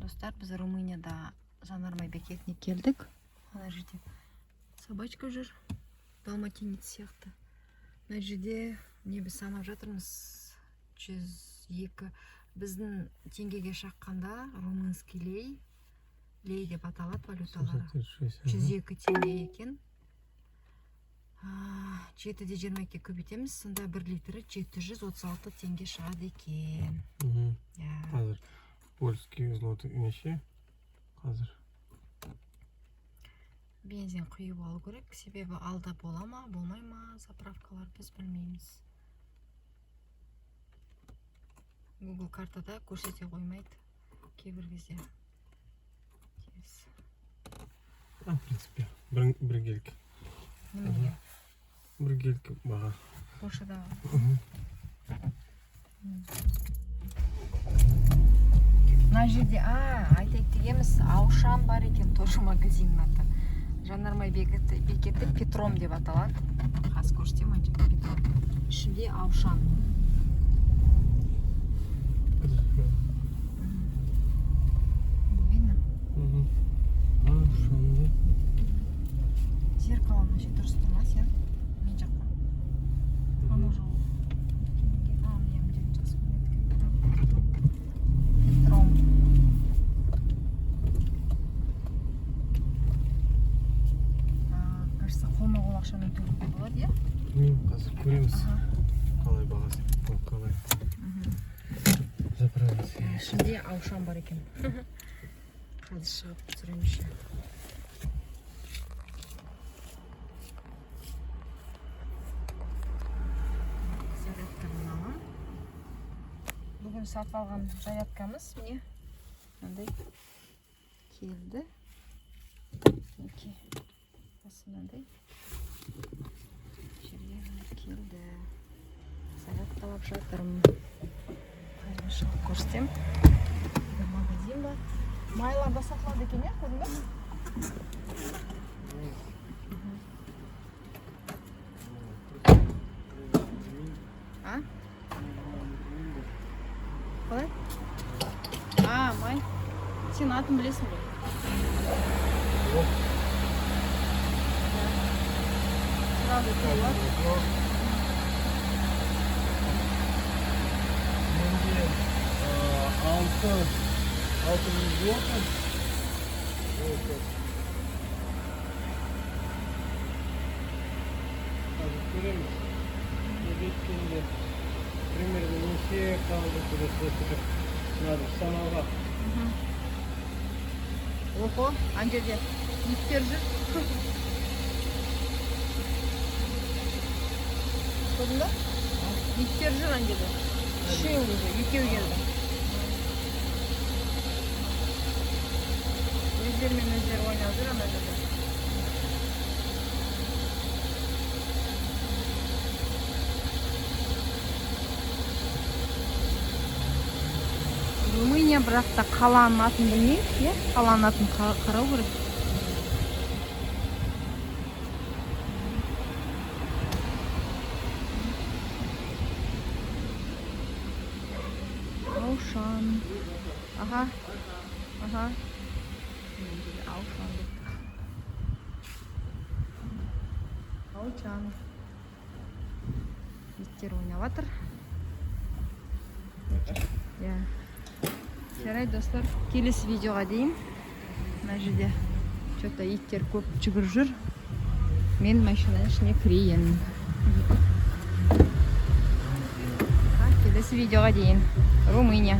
Достар, біз Румынияда жанармай бекетіне келдік. Ана жерде собачка жүр, далматинец сияқты. Мына жерде не, біз санап жатырмыз, 102 біздің теңгеге шаққанда румынский лей, лей деп аталады валюталары. 736. 102 теңге екен. 7,22-ге көбейтеміз, сонда 1 литрі 736 теңге шығады екен. Иә. Қазір польский злотый неше қазір? Бензин құйып алу керек, себебі алда бола ма, болмай ма заправкалар, біз білмейміз. Google картада көрсете қоймайды кейбір кезде тез. А, в принципе, біргелкі. Неменеге? Біргелкі баға. Польшадағы. Мына жерде, айтайық дегеніміз, Аушан бар екен, тоже магазиннің аты. Жанармай бекеті Петром деп аталады. Қазір көрсетемін, ана жерде Петром, ішінде Аушан. Видно? Аушанды. Зеркало вообще дұрыс тұр ма? Сен мен жаққа анау жол, а, міне, мына жерде жақсы көрінеді екен. Петром. Кажется, қолма қол ақшамен төлеуге болады, иә? Білмеймін, қазір көреміз. Қалай бағасы, ол қалай заправить. Ішінде Аушан бар екен. Қазір шығып түсіремін еще. Зарядканы аламын. Бүгін сатып алған зарядкамыз міне мынандай келді. Мінекей, осы мынандай жерге келді. Зарядкалап жатырмын. Қазір шығып көрсетемін. Бір магазин бар, майлар да сатылады екен, иә, көрдің ба? А, қалай? А, май, сен атын білесің ғой. Сразу болады. Менде 6000 злотых. Вот. Қазір көреміз. Көбейткенде примерно неше қалды, туда надо санауға. Охо, ана жерде иттер жүр, көрдің ба? Иттер жүр ана жерде, үшеу уже, екеу келді, өздерімен өздері ойнап жүр ана жерде. Румыния, бірақ та қаланың атын білмеймін, иә, қаланың атын қарау керек. Аушан, аха, мына жерде Аушан деп тұр. Аучан. Иттер ойнап жатыр, иә. Жарайды, достар, келесі видеоға дейін. Мына жерде че-то иттер көп жүгіріп жүр. Мен машинаның ішіне кірейін. Келесі видеоға дейін. Румыния.